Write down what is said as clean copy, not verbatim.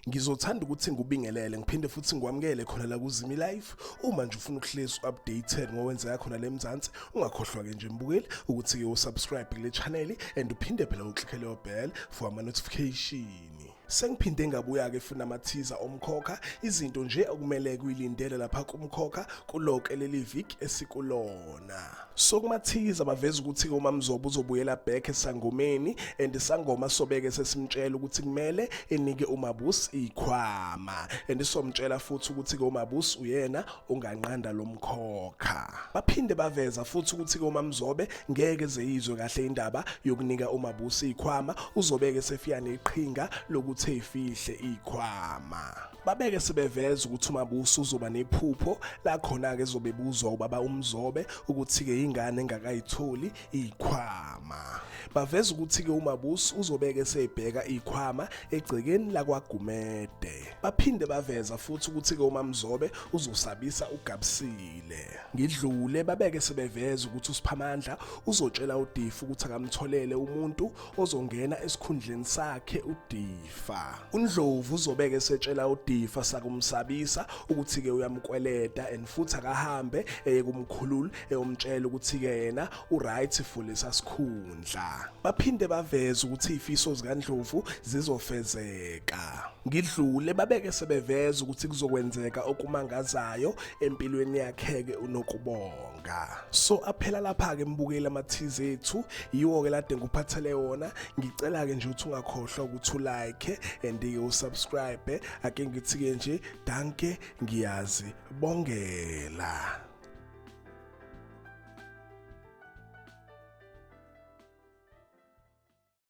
Ngizothanda ukuthi ngubingelele ngiphinde futhi ngikwamukele khona la kuZimi Live. Uma nje ufuna ukuhlezi updated ngokwenzeka khona le Mzansi, ungakhohlwa ke nje mbukeli ukuthi ke usubscribe kule channel and uphinde phela uclick le bell for ama notification. Sengiphinde ngabuya ke funa amathiza omkhokha, izinto nje okumele kuyilindele lapha kumkhokha kuloko leli week esikulona. So kumathiza baveza ukuthi ke MaMzobe uzobuyela back esangomeni and isangoma sobeke sesimtshela ukuthi kumele enike uMabusi Izikhwama and somtshela futhi ukuthi ke uMabusi uyena onganqanda lomkhokha. Baphinde baveza futhi ukuthi ke uMaMzobe ngeke zeyizwe kahle indaba yokunika uMabusi Izikhwama, uzobeke sefika neqhinga lokuthi efihle Izikhwama. Babeke sebeveza ukuthi uMabusi uzoba nephupho la khona ke zobebuzwa ubaba uMzobe ukuthi ke ingane engakayitholi Izikhwama. Baveza ukuthi ke uMabusi uzobeke sebheka Izikhwama egcekeni la kwaGumede. Baphinde baveza futhi ukuthi ke uMaMzobe uzosabisa uGabisile. Ngidlule babeke sebeveza ukuthi uSiphamandla uzotshela uDifa ukuthi akamtholele umuntu ozongena esikhundleni sakhe uDifa. UNdlovu uzobeke esetshela uDifa sakumsabisa ukuthi ke uyamkweleta and futhi akahambe eye kumkhululi eyomtshela ukuthi ke yena uright for lesasikhundla. Baphinde baveza ukuthi izifiso zikaNdlovu zizofezeka. Ngidlule babeke sebeveza ukuthi kuzokwenzeka okumangazayo empilweni yakhe ke unokubonga. So aphela lapha ke mbukeli amathize ethu, yiwo ke lade nguphathele wona. Ngicela ke nje ukuthi ungakhohlwa ukuthi ulike and ke usubscribe. Ake ngithi ke nje danke, ngiyazi bongela.